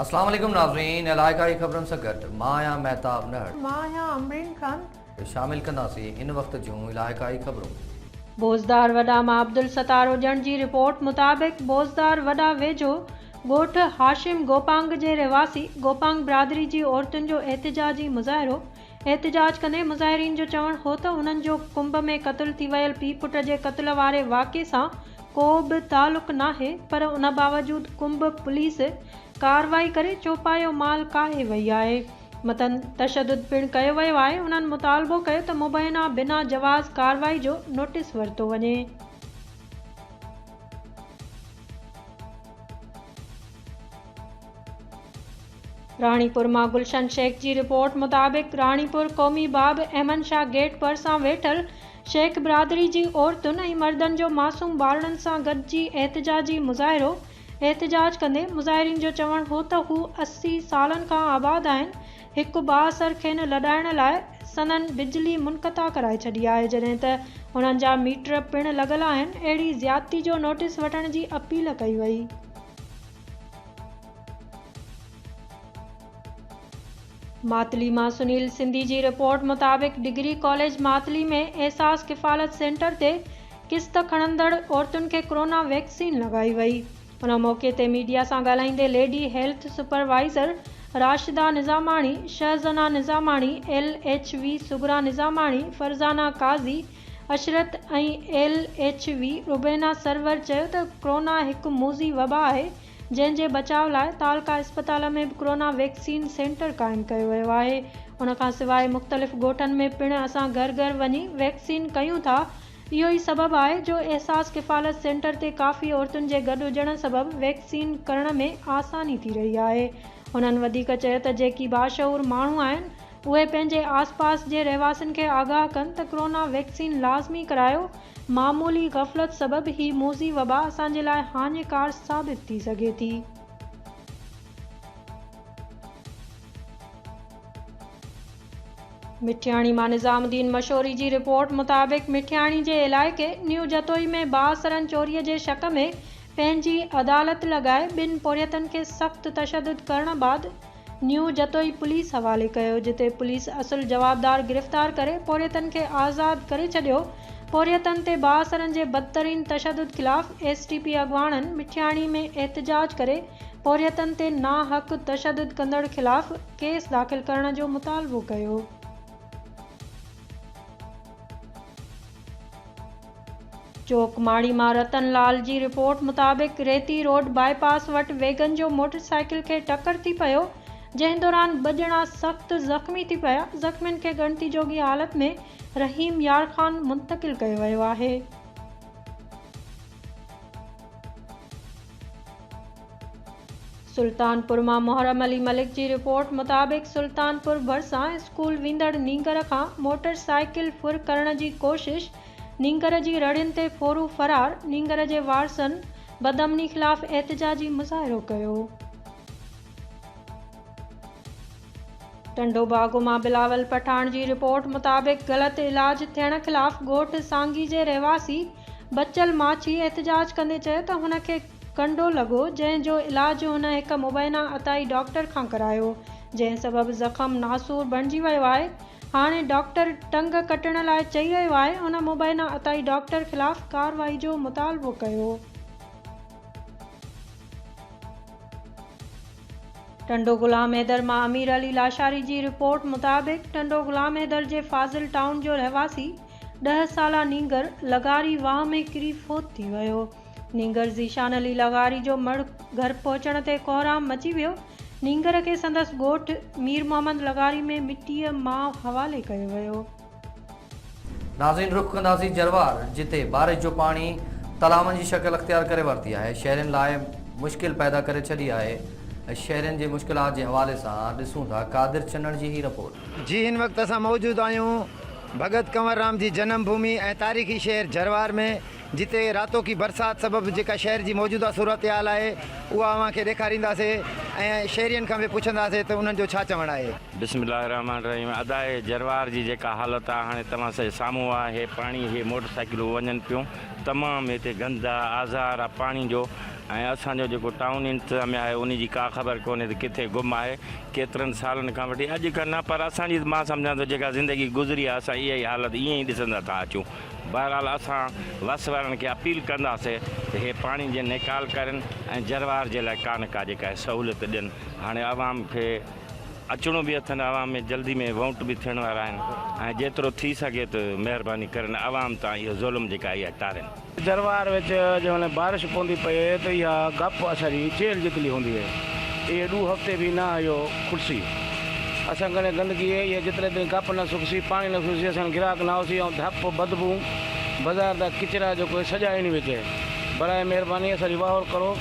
اسلام عليڪم ناظرين علائقائي خبرن سان گڏ مان آهيان مهتاب نهڙ. مان آهيان امبرين خان. شامل ڪنداسين هن وقت جون علائقائي خبرون. بوزدار وڏا مان عبدالستار اڄڻ جي رپورٽ مطابق بوزدار وڏا ويجهو ڳوٺ هاشم گوپانگ جي رهواسي گوپانگ برادري جي عورتن جو احتجاجي مظاهرو احتجاج ڪندي مظاهرين جو چوڻ هو ته انهن جو ڪنب ۾ قتل ٿي ويل پيء پٽ جي قتل واري واقعي سان ڪو به تعلق ناهي پر ان باوجود ڪنب پوليس ڪارروائي ڪري چوپايو مال ڪاهي وئي آهي مٿن تشدد پڻ ڪيو ويو آهي انهن مطالبو ڪيو ته مبينا بنا جواز ڪارروائي جو نوٽيس ورتو وڃي. راڻيپور مان گلشن شيخ جي رپورٽ مطابق راڻيپور قومي باب احمد شاهه گيٽ ڀرسان ويٺل شيخ برادري جي عورتن ۽ مردن جو معصوم ٻارڙن سان گڏجي احتجاجي مظاهرو احتجاج ڪندي مظاهرين جو چوڻ هو ته هو 80 سالن کان آباد آهن هڪ بااثر کين لڏائڻ لاء سندن بجلي منقطع ڪرائي ڇڏي آهي جڏهن ته انهن جا ميٽر پڻ لڳل آهن اهڙي زيادتي جو نوٽيس وٺڻ جي اپيل ڪئي وئي. ماتلي مان سنيل سنڌي جي رپورٽ مطابق ڊگري ڪاليج ماتلي ۾ احساس ڪفالت سينٽر تي قسط کڻندڙ عورتن کي ڪرونا ويڪسين لڳائي وئي ان موقعي تي ميڊيا سان ڳالهائيندي lady health supervisor Rashida Nizamani, Shahzana Nizamani, L H V Sughra Nizamani, Farzana Qazi, Ishrat ۽ L H V Rubina Sarwar چيو ته ڪرونا هڪ موذي وبا آهي جنهن جي بچاء لاء تعلقه اسپتال ۾ به ڪرونا ويڪسين سينٽر قائم ڪيو ويو آهي ان کان سواء مختلف ڳوٺن ۾ پڻ اسان گهر گهر وڃي ويڪسين ڪيون ٿا اهو ئي سبب آهي جو احساس ڪفالت سينٽر تي ڪافي عورتن جي گڏ هجڻ سبب ويڪسين ڪرڻ ۾ آساني ٿي رهي آهي هنن وڌيڪ چيو ته جيڪي باشعور ماڻهو آهن اهي پنهنجي آس پاس جي رهواسين کي آگاهه ڪن ته ڪرونا ويڪسين لازمي ڪرايو، معمولي غفلت سبب هي موذي وبا اسان جي لاء هاڃيڪار ثابت ٿي سگهي ٿي. مٺياڻي مان نظام الدين مشوري جي رپورٽ مطابق مٺياڻي جي علائقي نيو جتوئي ۾ بااثرن چوري جي شڪ ۾ پنهنجي عدالت لڳائي ٻن پورهيتن کي سخت تشدد ڪرڻ بعد نيو جتوئي پوليس حوالي ڪيو جتي پوليس اصل جوابدار گرفتار ڪري پورهيتن کي آزاد ڪري ڇڏيو پورهيتن تي بااثرن جي بدترين تشدد خلاف ايس ٽي پي اڳواڻن مٺياڻي ۾ احتجاج ڪري پورهيتن تي ناحق تشدد ڪندڙ خلاف ڪيس داخل ڪرڻ جو مطالبو ڪيو. چوڪ ماڙي مان رتن لال جي رپورٽ مطابق ريتي روڊ باء پاس وٽ ويگن جو موٽر سائيڪل کي ٽڪر ٿي پيو جنهن دوران ٻه ڄڻا سخت زخمي ٿي پيا زخمين کي ڳڻتي جوڳي حالت ۾ رحيم يار خان منتقل ڪيو ويو آهي. سلطانپور مان محرم علي ملڪ جي رپورٽ مطابق سلطانپور ڀرسان اسڪول ويندڙ نينگر کان موٽر سائيڪل ڦر ڪرڻ جي ڪوشش، نينگر جي رڙين تي ڦورو فرار، نينگر جي وارثن بدامني خلاف احتجاجي مظاهرو ڪيو. ٽنڊوباگو مان بلاول پٺاڻ جي رپورٽ مطابق غلط علاج ٿيڻ خلاف ڳوٺ سانگي جي رهواسي بچل ماڇي احتجاج ڪندي چيو ته هن کي ڪنڊو لڳو جنهن جو علاج هن هڪ مبينا عطائي ڊاڪٽر کان ڪرايو جنهن سبب زخم ناسور بڻجي ويو آهي هاڻي ڊاڪٽر ٽنگ ڪٽڻ لاء چئي رهيو آهي هن مبينا عطائي ڊاڪٽر خلاف ڪارروائي جو مطالبو ڪيو. ٽنڊو غلام حيدر مان امير علي لاشاري جي رپورٽ مطابق ٽنڊو غلام حيدر جي فاضل ٽائون جو رهواسي ڏهه سالا نينگر لغاري واهه ۾ ڪري فوت ٿي ويو. نينگر ذيشان علي لغاري جو مڙهه گهر پهچڻ تي ڪهرام مچي ويو. نينگر کي سندس ڳوٺ مير محمد لغاري ۾ مٽيء ماء حوالي ڪيو ويو. ناظرين رخ ڪنداسين جروار جتي بارش جو پاڻي تلائن جي شڪل اختيار ڪري ورتي آهي شهرين لاء مشڪل پيدا ڪري ڇڏي آهي شهرين جي مشڪلات جي حوالي سان ڏسون ٿا قادر چنڙ جي هي رپورٽ. جي هن وقت اسان موجود آهيون ڀڳت ڪنور رام جي جنم ڀومي ۽ تاريخي شهر جروار ۾ جتي راتوڪي برسات سبب جيڪا شهر جي موجوده صورتحال آهي اها اوهان کي ڏيکارينداسي ۽ شهرين کان به پڇنداسي ته انهن جو ڇا چوڻ آهي. بسم الله الرحمٰن الرحيم ادا هي جروار جي جيڪا حالت آ هاڻي توهان سڄي سامهون آ هي پاڻي هي موٽر سائيڪلون وڃن پيون تمام هتي گند آ آزار آ پاڻي جو. ۽ اسان جو جيڪو ٽائون انتظاميا آهي انهي جي ڪا خبر ڪونهي ته ڪٿي گم آهي ڪيترن سالن کان وٺي اڄ کان نه پر اسان جي مان سمجهان ٿو جيڪا زندگي گذري آهي اسان اها ئي حالت ائين ئي ڏسندا ٿا اچون بهرحال اسان وس وارن کي اپيل ڪنداسي ته هي پاڻي جي نيڪال ڪرين ۽ جروار جي لاء ڪا نه ڪا جيڪا آهي سهولت ڏين هاڻي عوام کي اچڻو به اٿن عوام ۾ جلدي ۾ وونٽ به ٿيڻ وارا آهن ۽ جيترو ٿي سگهي ته مهرباني ڪرين عوام تان اهو ظلم جيڪا آهي اها ٽارين. جروار وچ جنهن مهل بارش پوندي پئي ته اها گپ اسان جي چيلهه جيتلي هوندي هئي. اهي ڏو هفتي به نه اهو کٽسي. اسان ڪني گندگي هئي اها جيتلي تائين گپ نه سڪسي پاڻي نه سڪسي اسان گراهڪ نه آوسي ۽ ڌپ بدبو بازار دا ڪچرا جيڪو هي سڄا انهي وچ هي. برائي مهرباني اسان جي واهر ڪرو.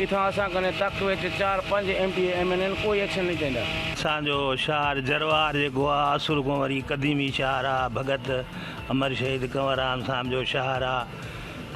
اتان اسان ڪني تڪ وچ چار پنج M P A M N N ڪوئي ايڪشن نهي چاهيندا. اسان جو شهر جروار جيڪو آ اصل کان وري قديمي شهر آ ڀڳت امر شهيد ڪنور رام صاحب جو شهر آ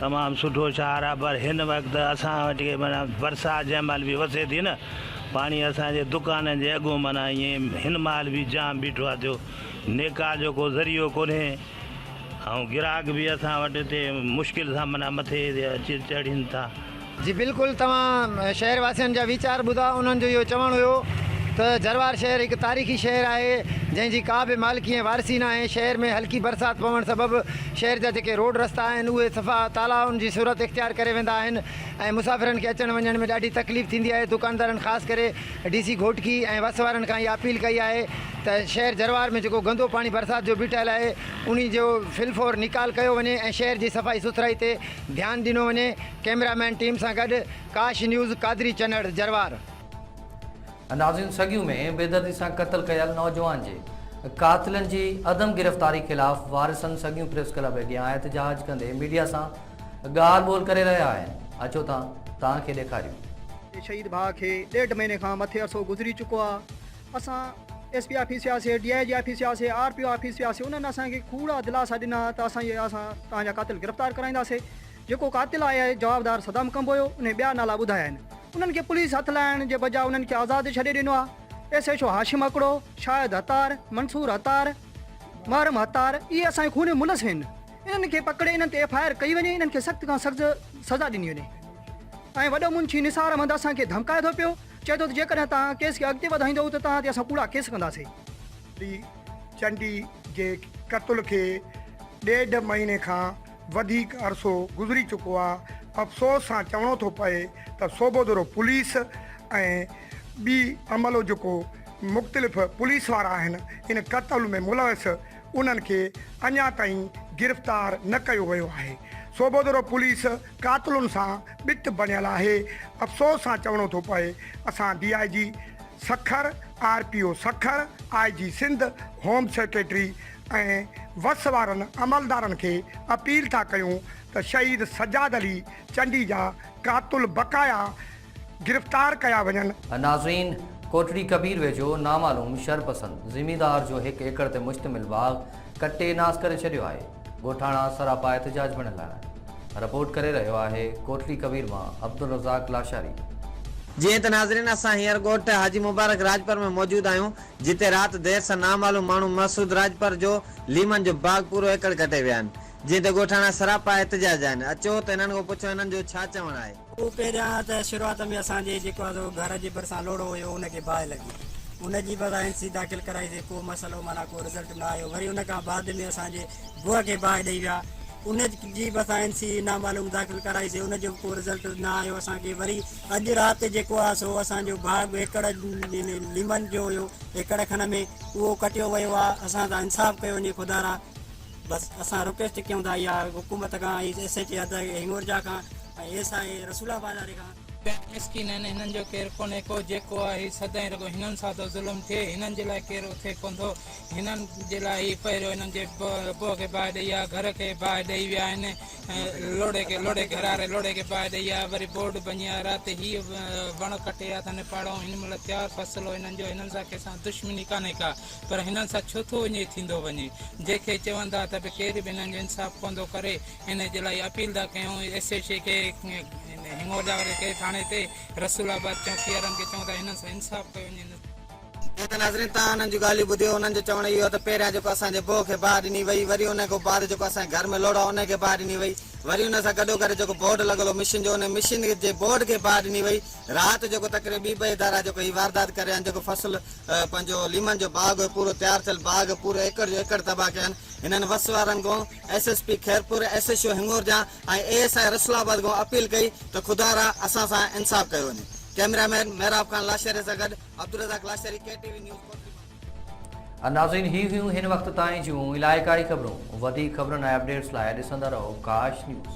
تمام سٺو شهر آ پر هن وقت اسان وٽ ڪي معنيٰ برسات جنهن مهل به وسي ٿي نه پاڻي اسان جي دڪانن جي اڳو معنيٰ ائين هن مهل به جام بيٺو آ ٿيو نيڪال جو ڪو ذريعو ڪونهي ۽ گراهڪ به اسان وٽ هتي مشڪل سان معنيٰ مٿي اچي چڙهين ٿا. جي بلڪل توهان شهر واسين جا ويچار ٻڌا انهن جو اهو چوڻ هيو ته جروار شهر هڪ تاريخي شهر آهي جنهن جي ڪا به مالڪي ۽ وارثي ناهي شهر ۾ هلڪي برسات پوڻ سبب شهر جا جيڪي روڊ رستا آهن اهي صفا تالائن جي صورت اختيار ڪري ويندا آهن ۽ مسافرن کي اچڻ وڃڻ ۾ ڏاڍي تڪليف ٿيندي آهي دڪاندارن خاص ڪري ڊي سي گهوٽڪي ۽ وس وارن کان اها اپيل ڪئي آهي ته شهر جروار ۾ جيڪو گندو پاڻي برسات جو بيٺل آهي انهي جو في الفور نيڪال ڪيو وڃي ۽ شهر جي صفائي سٿرائي تي ڌيان ڏنو وڃي ڪئميرا مين ٽيم سان گڏ ڪاش نيوز قادري چنڙ جروار. ناظرين سڳيون ۾ بيدردي سان قتل ڪيل نوجوان جي قاتلن جي عدم گرفتاري خلاف وارثن سڳيون پريس ڪلب اڳيان احتجاج ڪندي ميڊيا سان ڳالهه ٻولهه ڪري رهيا آهن اچو ته توهان کي ڏيکاريون. شهيد ڀاء کي ڏيڍ مهيني کان مٿي عرصو گذري چڪو آ اسان ايس پي آفيس وياسي ڊي I جي آفيس وياسي آر پي او آفيس وياسي انهن اسان کي کوڙا دلاسا ڏنا ته اسان اسان توهان جا قاتل گرفتار ڪرائينداسي جيڪو قاتل آهي جوابدار صدام ڪمبويو انهي ٻيا نالا ٻڌايا آهن انهن کي پوليس هٿ لائڻ جي بجاء انهن کي آزاد ڇڏي ڏنو آهي S H O Hashim Hakro, Shahid Hattar, Mansoor Hattar, Muharram Hattar اهي اسان جي خون ۾ ملوث آهن انهن کي پڪڙي انهن تي ايف I R ڪئي وڃي انهن کي سخت کان سخت سزا ڏني وڃي ۽ وڏو منشي نثار احمد اسان کي ڌمڪائي ٿو پيو چئي ٿو ته جيڪڏهن توهان ڪيس کي اڳتي وڌائيندؤ ته توهان تي اسان ڪوڙا ڪيس ڪنداسين. علي چنڊي جي قتل کي ڏيڍ مهيني کان وڌيڪ عرصو گذري چڪو آ، افسوس سان چوڻو ٿو پئي ته صوبودرو پوليس ۽ ٻي عملو جيڪو مختلف پوليس وارا آهن ان قتل ۾ ملوث انهن کي اڃا تائين گرفتار نه ڪيو ويو آهي، صوبودرو پوليس قاتلن سان ٻٽ بڻيل آهي، افسوس سان چوڻو ٿو پئي اسان D I G Sukkur, R P O Sukkur, I G Sindh, home secretary ۽ وس وارن عملدارن کي اپيل ٿا ڪيون ته شهيد سجاد علي چنڊي جا قاتل بقايا گرفتار ڪيا وڃن. ناظرين ڪوٽڙي ڪبير ويجهو نامعلوم شرپسند زميندار جو هڪ ايڪڙ تي مشتمل باغ ڪٽي ناس ڪري ڇڏيو آهي، ڳوٺاڻا سراپا احتجاج بڻيل آهن، رپورٽ ڪري رهيو آهي ڪوٽڙي ڪبير مان عبدالرزاق لاشاري. جيئن ته ناظرين اسان هينئر ڳوٺ حاجي مبارڪ راڄپر ۾ موجود آهيون جتي رات دير سان نامعلوم ماڻهو محسود راڄپر جو ليمن جو باغ پورو ايڪڙ ڪٽي ويا آهن جنهن تي ڳوٺاڻا سراپا احتجاج آهن اچو ته هنن کان پڇون هنن جو ڇا چوڻ آهي. هو پهريان ته شروعات ۾ اسان جي جيڪو آهي سو گهر جي ڀرسان لوڙهو هيو ان کي باهه لڳي ان جي به اسان اين سي داخل ڪرائي سي ڪو مسئلو معنيٰ ڪو رزلٽ نه آيو وري ان کان بعد ۾ اسان جي بوء کي باهه ڏئي ويا ان جي به اسان اين سي نامعلوم داخل ڪرائي سي ان جو به ڪو رزلٽ نه آيو اسان کي وري اڄ رات جيڪو آهي سو اسان جو باغ ايڪڙ ليمن جو هيو ايڪڙ کن ۾ اهو ڪٽيو ويو آهي اسان سان انصاف ڪيو وڃي خدارا بس اسان رڪويسٽ ڪيون ٿا اها حڪومت کان ۽ ايس ايچ اي هنڱورجا کان ۽ ايس I اي رسول آباد واري کان. مسڪين آهن هنن جو ڪير ڪونهي ڪو جيڪو آهي سدائين رڳو هنن سان ٿو ظلم ٿئي هنن جي لاء ڪير اٿي ڪونه ٿو هنن جي لاء هي پهريون هنن جي بوء کي باهه ڏئي آ گهر کي باهه ڏئي ويا آهن لوڙهي کي لوڙهي گهراري لوڙهي کي باهه ڏئي آ وري بورڊ ڀڃي آ رات هي وڻ ڪٽي آ اٿن پاڙئون هن مهل تيار فصل هو هنن جو هنن سان ڪنهن سان دشمني ڪانهي ڪا پر هنن سان ڇو ٿو ائين ٿيندو وڃي جنهن کي چوندا ته به ڪير به هنن جو انصاف ڪونه ٿو ڪري ان جي لاء اپيل ٿا ڪيون ايس ايڇ اي کي هنڱورجا واري کي ٿاڻي تي رسول آباد چونڪي وارن کي چون ٿا هنن سان انصاف ڪيو وڃي. جيئن ته ناظرين توهان انهن جون ڳالهيون ٻڌيو، انهن جو چوڻ اهو هو ته پهريان جيڪو اسان جي بوء کي باهه ڏني وئي، وري ان کان بعد جيڪو اسان جي گهر ۾ لوڙهو انهي کي باهه ڏني وئي وري ان سان گڏو گڏ جيڪو بورڊ لڳل هو مشين جو ان مشين جي بورڊ کي باهه ڏني وئي. رات جيڪو تقريبن ٻي بجي ڌارا جيڪو هي واردات ڪري آهن جيڪو فصل پنهنجو ليمن جو باغ هيو پورو تيار ٿيل باغ پورو ايڪڙ جو ايڪڙ تباهه ڪيا آهن. هنن وس وارن کان S S P Khairpur, S H O Hingorja ۽ A S I Rasulabad کان اپيل ڪئي ته خدارا اسان سان انصاف ڪيو وڃي. ڪئميرا مين محراب خان لاشاري سان گڏ Abdulrazzaq Lashari K T V news Kotri مان. ناظرين هي هيون هن وقت تائين جون علائقائي خبرون وڌيڪ خبرن ۽ اپڊيٽس لاء ڏسندا رهو ڪاش نيوز.